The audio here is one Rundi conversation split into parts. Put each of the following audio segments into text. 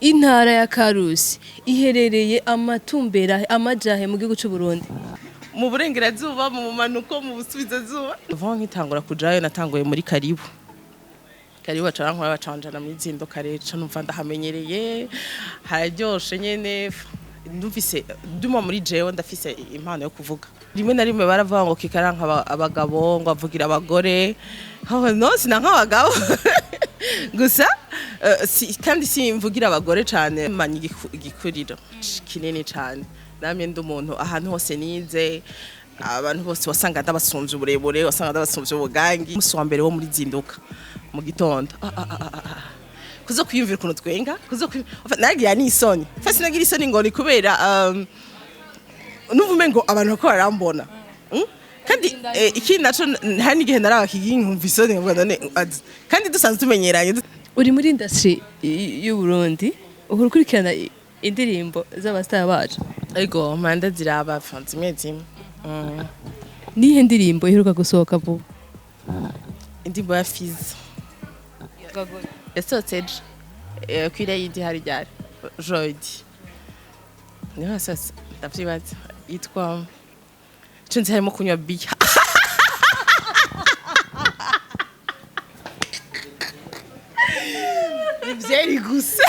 Intara ya Karusi iherereye amatumbera amajahe mu gihugu c'u Burundi? Mu burengerazuba, mu bumanuko, mu busubizazuba. Vuba nkitangura kujayo, natanguye muri Karibu. Karibu baca bankora, bacanjana muri Zinduka. Rero ca numva ndahamenyereye, hararyoshe nyene. Ndumvise nduma muri jewe ndafise impano yo kuvuga. Rimwe na rimwe baravuga ngo kikaranka abagabo, ngo avugira abagore. Aho no sina nk'abagabo gusa, kandi simvugira abagore cane. Manye igikuriro kinini cane. Namye ndi umuntu, ahantu hose nize, abantu bose wasanga ndabasumvye uburebure, wasanga ndabasumvye ubugangi. Umunsi wa mbere wo muri Zinduka mu gitondo, ah. Kuzo kwiyumvira ukuntu twenga kuzo enfin, naragira n'isoni. Fasi nagira isoni ngo ni kubera numva umengo abantu bako barambona. Kandi ikindi naco, hari n'igihe naraba kigingi nkumva isoni, nkavuga none kandi dusanzwe tumenyeranye. Uri muri industry y'u Burundi, uhora ukurikirana indirimbo z'abastar bacu? Ego, mpanda ziraba zimwe zimwe. Nihe ndirimbo iheruka gusohoka vuba? Indirimbo ya Fiza yasohotse ejo, kwira yindi hari ryari jeudi niho yasohotse, ndavyibaza. Yitwa ico nzi, harimo kunywa biya. Ivyeri gusa.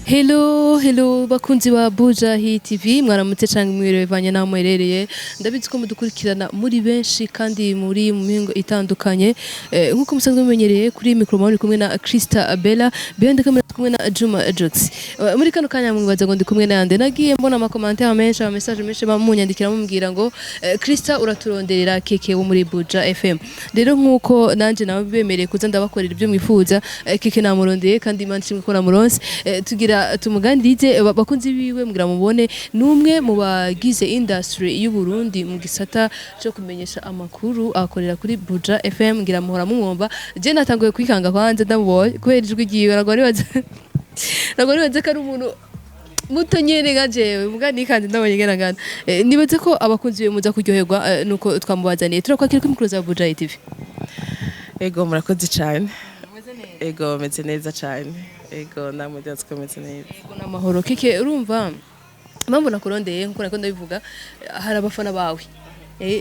Hello, hello bakunzi ba Buja Hit TV, mwaramutse canke mwiriwe bivanye naho muherereye. Ndabizi ko mudukurikirana muri benshi kandi muri mu mihingo itandukanye. Nkuko musanzwe mumenyereye, kuri micro muri kumwe na Krista Bella, behind camera kumwe na Juma Jux. Muri kano kanya mwibaza ngo ndi kumwe nande? Nagiye mbona ama commentaire menshi, ama message menshi bamunyandikira mubwira ngo Krista, uraturonderera Keke wo muri Buja FM. Rero nkuko nanje nawe bemereye kuza ndabakorera ibyo mwifuza, Keke namurondeye kandi Imana ishimwe ko namuronse. Tugira tumuganirize bakunzi biwe, mugira mubone numwe mu bagize industry y'u Burundi mu gisata cyo kumenyesha amakuru, akorera kuri Buja FM. Ngira muhora mumwumva. Je natanguye kwikanga kwanze ndamubonye kubera ijwi ryiwe, nagwa nibaza ko ari umuntu muto nyene nka jewe, muga nikanze ndabonye ngena ngana. Nibaze ko abakunzi biwe muza kuryoherwa nuko twamubazaniye. Turakwakira kuri micro za Buja TV. Ego, murakoze cane. Ego, meze neza cane. Ego, namwe ndazi ko meze neza. Yego, n'amahoro. Keke, urumva impamvu nakurondeye, nkuko nako ndabivuga, hari abafana bawe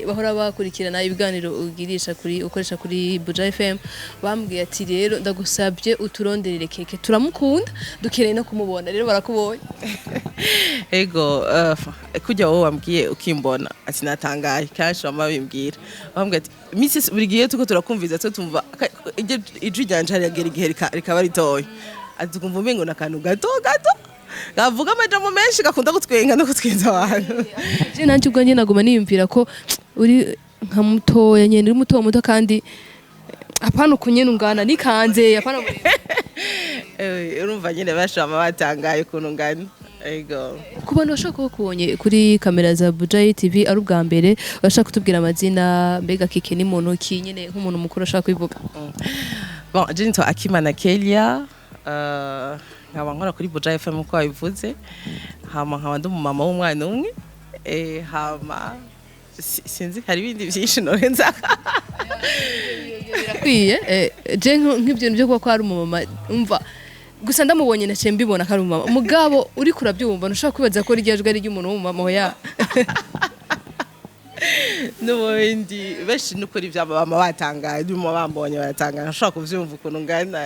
bahora bakurikirana ibiganiro ugirisha kuri, ukoresha kuri Buja FM. Bambwiye ati: "Rero ndagusabye uturonderere Keke, turamukunda, dukeneye no kumubona." Rero barakubonye. Ego, kujya wowe wambwiye ukimbona ati natangaye, kenshi bama bimbwira, bambwiye ati misi yose, buri gihe tuko turakumviza, twe tumva ijwi ryanje haragera igihe rikaba ritoya, ati tukumva umengo n'akantu gato gato kavuga amajambo menshi, gakunda gutwenga no kutwenza abantu. Je nanje ubwanjye naguma niyumvira ko uri nka mutoya nyene, uri muto muto, kandi apana ukunyene ungana, nikanze apana. Urumva nyene benshi bama batangaye ukuntu ngana. Ego. Ku bantu bashobora kuba bakubonye kuri kamera za Buja TV ari ubwa mbere, bashaka kutubwira amazina. Mbega Keke ni muntu ki nyene, nk'umuntu mukuru ashaka kwivuga? Bon, je nitwa Akimana Kelia, nkaba nkora kuri Buja FM uko wabivuze, hama nkaba ndi umumama w'umwana umwe, hama sinzi hari ibindi byinshi norenza. Birakwiye. Je nk'ibyo bintu byo kuba ko ari umumama, umva gusa ndamubonye naciye mbibona ko ari umumama. Mugabo uriko urabyumva ntushobora kwibaza ko rirya jwi ari ry'umuntu w'umumama, oya. N'ubundi benshi n'ukuri ivyabo bama batangaye, ndimo bambonye baratangaye, ntushobora kuvyumva ukuntu ngana.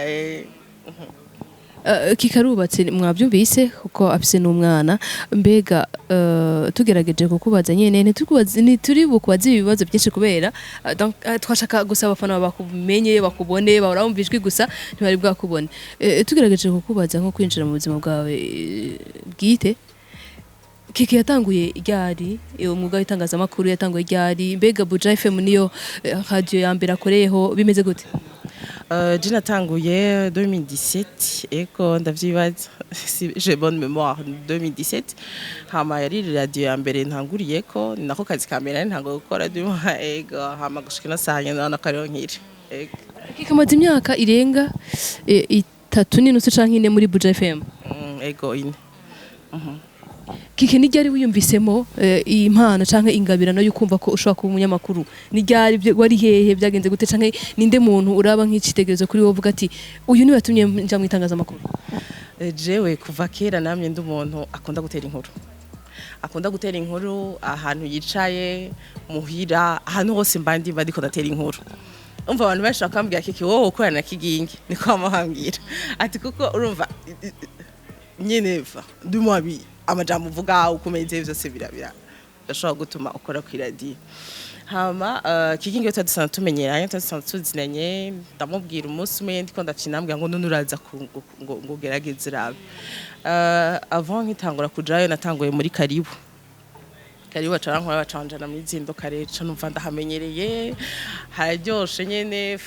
Kikarubatse mwabyumvise kuko afise n'umwana. Mbega tugerageje kukubaza nyene, ntituri bukubaze ibibazo byinshi kubera donc, twashaka gusa abafana bakumenye, bakubone. Bahora bumva ijwi gusa, ntibari bwakubone. Tugerageje kukubaza nko kwinjira mu buzima bwawe bwite, Keke yatanguye ryari umwuga w'itangazamakuru? Yatanguye ryari? Mbega Buja FM niyo radio ya mbere akoreyeho? Bimeze gute? Je natanguye 2017, ego ndavyibaza, si j'ai bonne mémoire, 2017. Hama yari radio ya mbere ntanguriyeko, ni nako kazi ka mbere nari ntanguye gukora duma. Ego, hama gushika ino saha nyene urabona ko ariho nkiri. Ego. Keke amaze imyaka irenga 3 n'inusu canke 4 muri Buja FM. Ego, 4. Kiki, ni ryari wiyumvisemo iyi mpano canke ingabirano yo kumva ko ushobora kuba umunyamakuru? Ni ryari, wari hehe, byagenze gute, canke ninde muntu uraba nk'icitegererezo kuri wowe uvuga ati uyu niwe yatumye nja mu itangazamakuru? Jewe kuva kera namye ndi umuntu akunda gutera inkuru, akunda gutera inkuru ahantu yicaye muhira, ahantu hose mba ndi, mba ndiko ndatera inkuru. Umva, abantu benshi bakambwira: "Kiki, wowe ukorana na Kigingi." Niko bamahambwira ati kuko urumva nyene ndimo abi amajambo uvuga, uko umeze, vyose birabira birashobora gutuma ukora ku iradiyo. Hama Kigingi we dusanzwe tumenyeranye, dusanzwe tuzinanye. Ndamubwira umunsi umwe ndiko ndakina, ambwira ngo none uraza ngo ugerageze urabe. Avant nkitangura kujayo natanguye muri Karibu. Karibu baca bankora, bacanjana muri Zinduka. Rero ca numva ndahamenyereye, hararyoshe nyene.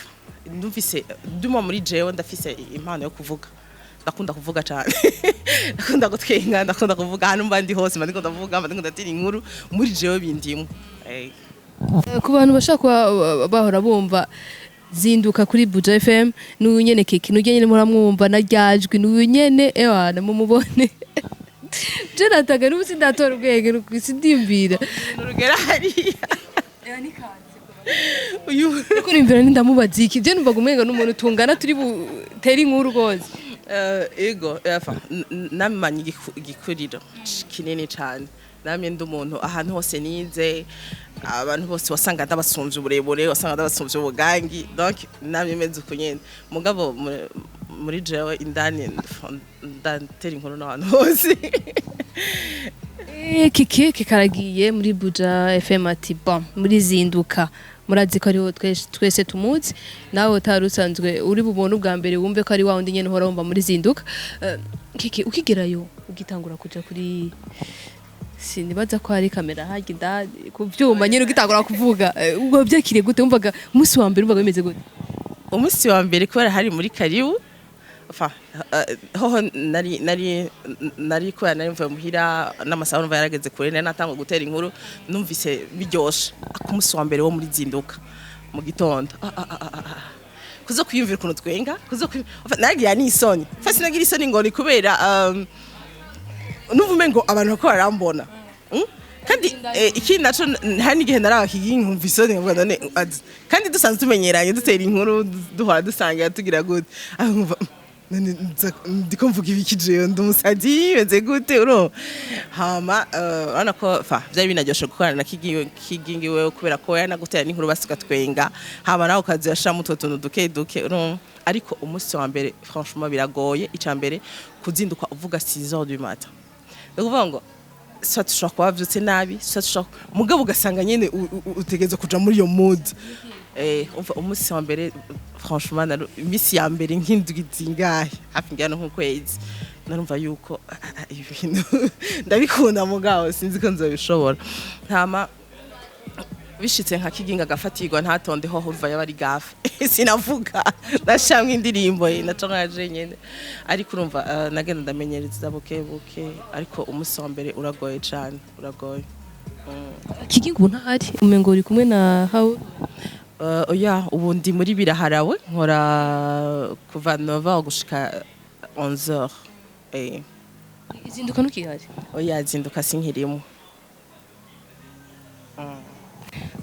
Ndumvise nduma muri jewe ndafise impano yo kuvuga. Ndakunda kuvuga cyane, ndakunda gutwenga, ndakunda kuvuga. Ahantu mba ndi hose mba ndiko ndavuga, mba ndiko ndatira inkuru. Muri jewe bindimo. Ku bantu bashaka kuba bahora bumva Zinduka kuri Buja FM, n'uyu nyene Kiki, n'uyu nyene muramwumva na ryajwi, n'uyu nyene ewana mumubone. Je nataga n'ubu sindatora ubwenge, sindiyumvira. Urugera hariya uyu. Kuko nimvira ni ndamubaza iki, je numvaga umenga n'umuntu tungana turi butere inkuru rwose. Ego, enfin, namanye igikuriro kinini cane. Namye ndi umuntu ahantu hose nize, abantu bose wasanga ndabasumvye uburebure, wasanga ndabasumvye ubugangi. Donc namye meze uko nyene. Mugabo muri jewe indani ndatera inkuru n'ahantu hose. Kiki kikaragiye muri Buja FM, ati bon, muri Zinduka murazi ko ariho twese tumuzi. Nawe utari usanzwe uri bubone ubwa mbere, wumve ko ari wa wundi nyene uhora wumva muri Zinduka. Kiki, ukigerayo, ugitangura kuja kuri, sinibaza ko hari kamera harya indani ku vyuma nyene, ugitangura kuvuga, ubwo byakiriye gute? Wumvaga umunsi wa mbere wumvaga bimeze gute? Umunsi wa mbere, kubera hari muri Karibu, enfin, hoho nari kubera nari mvuye muhira n'amasaha numva yarageze kure, nari natangwa gutera inkuru, numvise biryoshe. Ku munsi wa mbere wo muri Zinduka mu gitondo, ah, ah, ah, ah, ah. Kuzo kwiyumvira ukuntu twenga, kuzo enfin, naragira n'isoni. Enfin, sinagira isoni ngo ni kubera numva umengo abantu bako barambona. Kandi ikindi naco, hari n'igihe naraba Kigingi nkumva isoni, nkavuga none kandi dusanzwe tumenyeranye, dutera inkuru, duhora dusangira, tugira gute. Aho nkumva none ndiko mvuga ibiki jewe, ndi umusazi, meze gute uro? Hama urabona ko fa vyari binaryoshe gukorana na Kigingi wewe, kubera ko yanagutera n'inkuru basiga twenga, hama nawe ukaziyashiramo utwo tuntu duke duke urumva. Ariko umunsi wa mbere, franchement, biragoye. Ica mbere, kuzinduka uvuga 6 heures du matin, ni ukuvuga ngo soit ushobora kuba wavyutse nabi, soit ushobora, mugabo ugasanga nyene utegerezwa kuja muri iyo mood. Umva, umunsi wa mbere, franchement, imisi ya mbere nk'indwi zingahe, hafi ngira no nk'ukwezi, narumva yuko ibi bintu ndabikunda, mugabo sinzi ko nzobishobora. Ntama bishitse nka Kiginga agafatirwa ntatonde, ho urumva yaba ari gafe, sinavuga, ndashamwe indirimbo ye naco nkaje nyene. Ariko urumva, nagenda ndamenyereza buke buke, ariko umunsi wa mbere uragoye cane, uragoye. Kigingi ubu ntahari, umengo uri kumwe na Hawu? Oya, ubu ndi muri Biraharawe, nkora kuva 9h gushika 11h. Izinduka ntukihari? Oya, Zinduka sinkirimo.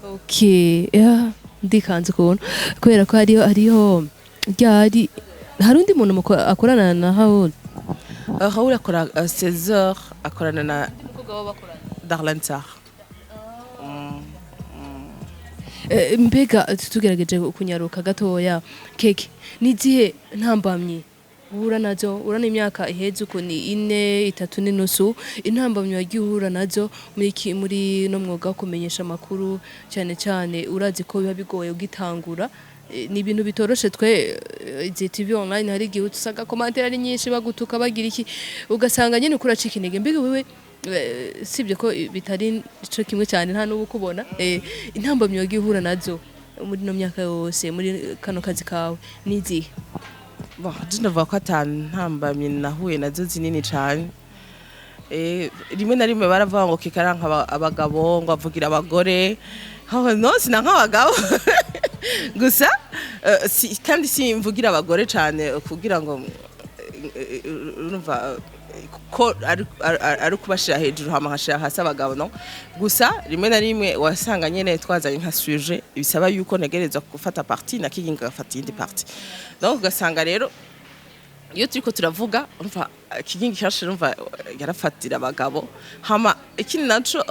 Okay, yeah, ndikanze ukuntu kubera ko hariho ryari hari undi muntu akorana na Hawu? Raoul akora 16h, akorana na Darlene Sarr. Mbega tugerageje kunyaruka gatoya, Keke, nizihe ntambamyi uhura nazo? Urana imyaka iheze uko ni ine, itatu n'inusu, intambamyi wagiye uhura nazo muri no mwuga wo kumenyesha amakuru, cyane cyane urazi ko biba bigoye ugitangura. Ni ibintu bitoroshe. Twe izi TV online, hari igihe usanga commentaires ari nyinshi, bagutuka, bagira iki, ugasanga nyine kuracika intege. Mbega wewe, sibyo ko bitari ico kimwe cyane, nta n'ubu kubona, intambamyi wagiye uhura nazo muri no myaka yose muri kano kazi kawe nizihe? Bon, je ndavuga ko ata ntambamyi nahuye nazo zinini cane. Rimwe na rimwe baravuga ngo kikaranka abagabo, ngo avugira abagore. Aho no sina nk'abagabo gusa, kandi simvugira abagore cane kugira ngo urumva. ko ari kubashira hejuru hama nkashira hasi abagabo, no gusa rimwe na rimwe wasanga nyene twazanye nka sujet bisaba yuko ntegerezwa gufata partie na Kigingi agafata iyindi partie. Donc ugasanga rero iyo turiko turavuga, umva, Kigingi kenshi urumva yarafatira abagabo, hama ikindi naco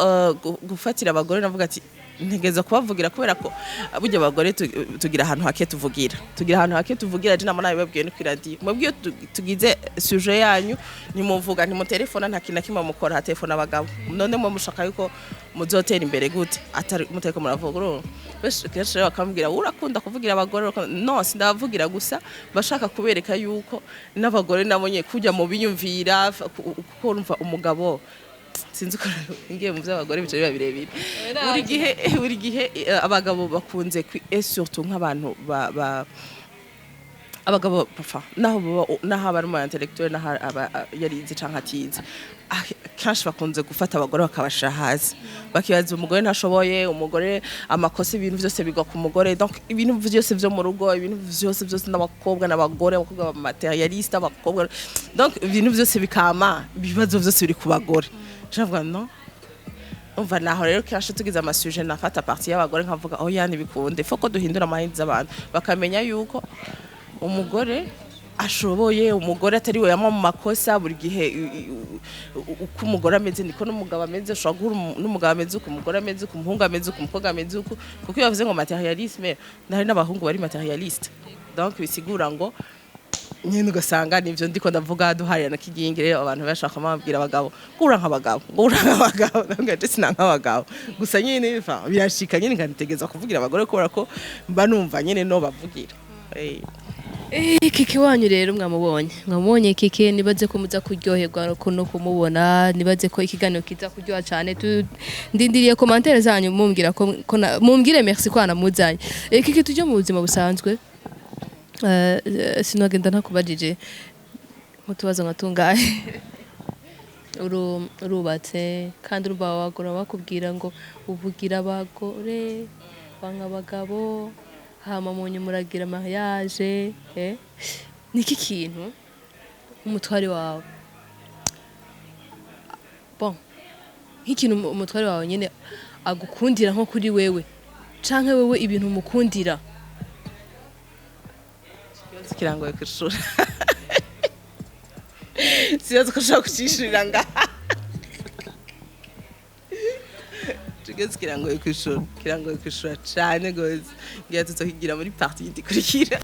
gufatira abagore, navuga ati ntegereza kubavugira kubera ko burya abagore tugira ahantu hake tuvugira, tugira ahantu hake tuvugira. Je nama nabibabwiye no kw'iradiyo: mwebwe iyo tugize sujet yanyu ntimuvuga, ntimutelefona, nta kintu na kimwe mukora, hatelefona abagabo. None mwe mushaka yuko muzotera imbere gute atari mutariko muravuga? Urumva, kenshi rero bakambwira: "Urakunda kuvugira abagore, urakunda." No sindabavugira gusa, bashaka kubereka yuko n'abagore nabo nyene kujya mu biyumvira, kuko urumva umugabo, sinzi uko ngiye mu by'abagore bica biba birebire. Buri gihe abagabo bakunze et surtout nk'abantu ba abagabo pfa naho baba, naho aba ari umu intellectuel, naho aba yarize canke atize, kenshi bakunze gufata abagore bakabashira hasi, bakibaza umugore ntashoboye, umugore amakosa, ibintu vyose bigwa ku mugore. Donc ibintu vyose vyo mu rugo, ibintu vyose vyose n'abakobwa n'abagore, abakobwa ba matérialiste, abakobwa, donc ibintu vyose bikama, ibibazo vyose biri ku bagore. Ndavuga no umva, naho rero kenshi tugize ama sujets nafata partie y'abagore, nkavuga: "Oya, ntibikunde, faut ko duhindura amahindi z'abantu bakamenya yuko umugore ashoboye, umugore atari we yama mu makosa buri gihe. Uko umugore ameze niko n'umugabo ameze. Ushobora guhura n'umugabo ameze uko, umugore ameze uko, umuhungu ameze uko, umukobwa ameze uko." Kuko iyo bavuze ngo matérialisme, hari n'abahungu bari matérialiste. Donc bisigura ngo nyine ugasanga nivyo ndiko ndavuga duharira na Kigingi. Rero abantu bashaka bambwira abagabo ngo ura nk'abagabo, ngo ura nk'abagabo. Ndavuga je sina nk'abagabo gusa nyine birashika nyine nganitegeza kuvugira abagore kubera ko mba numva nyine no bavugira. Keke wanyu rero mwamubonye Keke. Nibaze ko muza kuryoherwa no kumubona, nibaze ko ikiganiro kiza kuryoha cyane. Ndindiriye commentaire zanyu mumbwira ko mumbwire merci ko anamuzanye. Keke, tujye mu buzima busanzwe. Sinogenda ntakubajije nk'utubazo nka tungahe. Urubatse kandi urumva abagore bakubwira ngo uvugira abagore, banga abagabo, hama mu nyuma uragira mariage. Niki kintu umutware wawe, bon, nk'ikintu umutware wawe nyene agukundira nko kuri wewe, canke wewe ibintu umukundira? Ikibazo kirangoye kw'ishuri, sibaza ko ushobora kucishurira ngaha. Ikibazo kirangoye kw'ishuri, kirangoye kw'ishura cane gose. Ngira tuzokigira muri partie yindi ikurikira.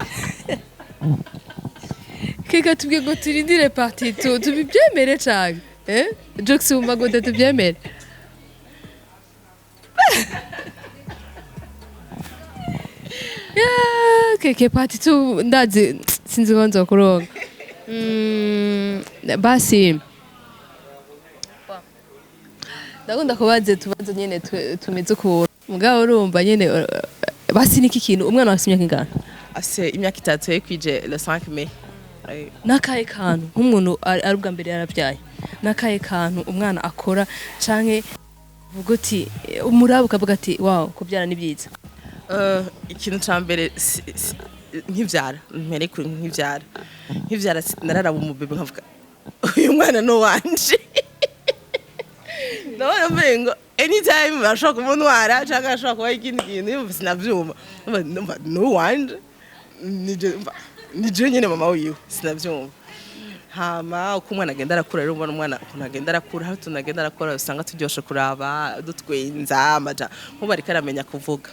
Keka tubwiye ngo turindire partie tubibyemere canke jokes, wumva ngo tubyemere? Yeah, keke, partie tu ndazi sinzi ko nzokuronka. Basi ndakunda kubaza utubazo nyene tumeze ukuntu, mugabo urumva nyene, basi niki kintu, umwana wafise imyaka ingana? Afise imyaka 3, yakwije le 5 mai. N'akahe kantu nk'umuntu ari ubwa mbere yarabyaye, n'akahe kantu umwana akora canke uvuga uti umuraba ukavuga ati: "Wow, kubyara ni byiza"? Ikintu ca mbere nkivyara, mpere kuri nkivyara, nararaba umubebe nkavuga: "Uyu mwana ni uwanje." Ndabona umengo anytime ashobora kumuntwara canke ashobora kuba ikindi kintu, yumva sinavyumva. Numva ni uwanje, nije nyene mama wiwe, sinavyumva. Hama uko umwana agenda arakura rero, ubona umwana ukuntu agenda arakura, hari utuntu agenda arakora usanga turyoshe kuraba, dutwenza. Amaja nkubu ariko aramenya kuvuga,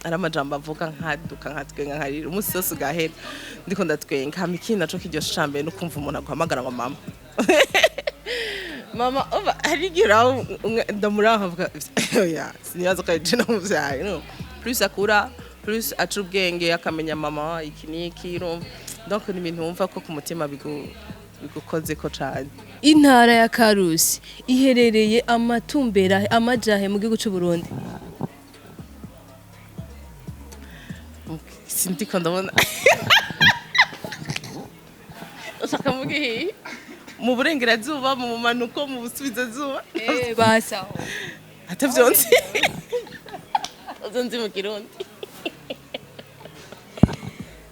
ari amajambo avuga nkaduka nkatwenga, nkarira, umunsi wose ugahera ndiko ndatwenga. Hama ikindi naco kiryoshe ca mbere no kumva umuntu aguhamagara ngo mama, mama. Uba hari igihe uraho ndamuraba nkavuga: "Oya, sinibaza ko ari je namuvyaye." No plus akura, plus aca ubwenge, akamenya mama iki n'iki, urumva. Donc ni ibintu wumva ko ku mutima bigukozeko cane. Intara ya Karusi iherereye amatumbera amajahe mu gihugu c'u Burundi? Sindiko ndabona, ushaka mugihe mu burengerazuba, mu bumanuko, mu busubizazuba? Basaho. Atavyo nzi, ivyo nzi mu Kirundi.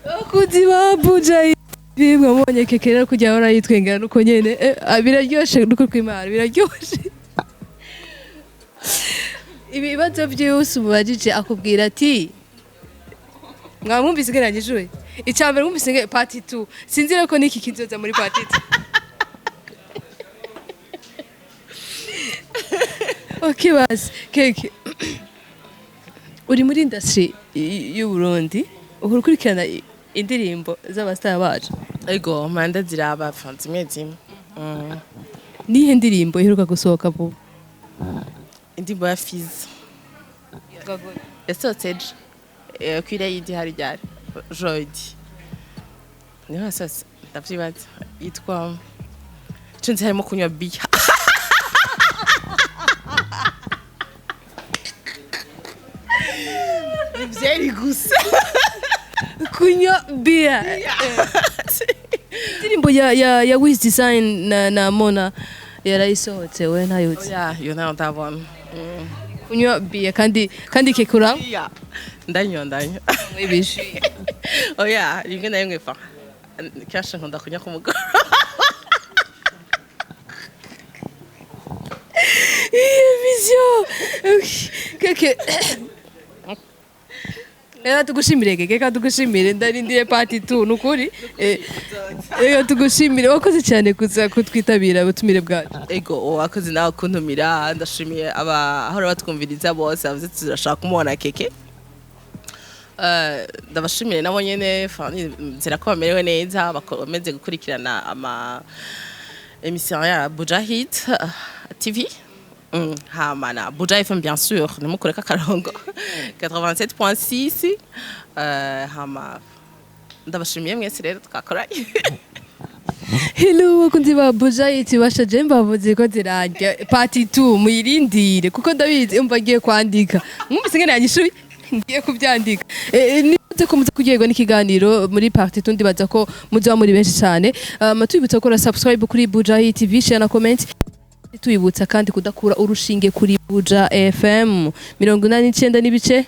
Abakunzi ba Buja Bimwe mubonye Keke rero kujya ahora yitwengera nuko nyene, biraryoshe nuko kwimana biraryoshe. Ibibazo byose umubajije akubwira ati mwamwumvise ugereranyije icya mbere, mwumvise nge part 2. Sinzi rero ko niki kizoza muri part 2. Okay, basi Keke, uri muri industry y'u Burundi, uhora ukurikirana indirimbo z'abastar bacu? Ego, manda ziraba zimwe zimwe. Nihe ndirimbo iheruka gusohoka vuba? Indirimbo ya Fizi yasohotse ejo, kwira yindi hari ryari jeudi niho yasohotse, ndavyibaza yitwa ico nzi harimo kunywa biya. Ni vyeri gusa. Kunywa bia. Indirimbo ya Wiz Design na Mona yarayisohotse, we ntayuzi? Oya, iyo ntayo ndabona. Kunywa bia kandi kekura. Biya ndanywa, ndanywa. Ibishi. Oya, rimwe na rimwe fa kenshi nkunda kunywa ku mugoroba. Iyo vision Keke. Reka tugushimire Keke, reka tugushimire. Ndarindiye part 2 nukuri. Reka tugushimire, wakoze cyane kuza kutwitabira ubutumire bwacu. Ego, wakoze nawe kuntumira. Ndashimiye abahora batwumviriza bose bavuze turashaka kumubona Keke. Ndabashimiye nabo nyene, nzira ko bamerewe neza, bakomeze gukurikirana ama émission ya Buja Hit TV. Hama na Buja FM bien sûr, nimukureka akarongo 87.6. Hama ndabashimiye mwese rero twakoranye. Hello bakunzi ba Buja Hit, bashaje mbavuze ko zirarya part 2, muyirindire kuko ndabizi umva agiye kwandika. Mwumvise ngene yanyishuye, ngiye kubyandika. Nibaze ko muza kuryoherwa n'ikiganiro muri part 2, ndibaza ko muzoba muri benshi cyane. Tubibutsa gukora subscribe kuri Buja Hit TV, share na comment. Tubibutsa kandi kudakura urushinge kuri Buja FM 89 n'ibice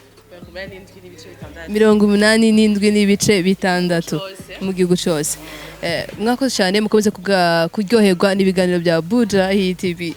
87.6 mu gihugu cyose. Mwakoze cyane, mukomeze kuryoherwa n'ibiganiro bya Buja Hit TV.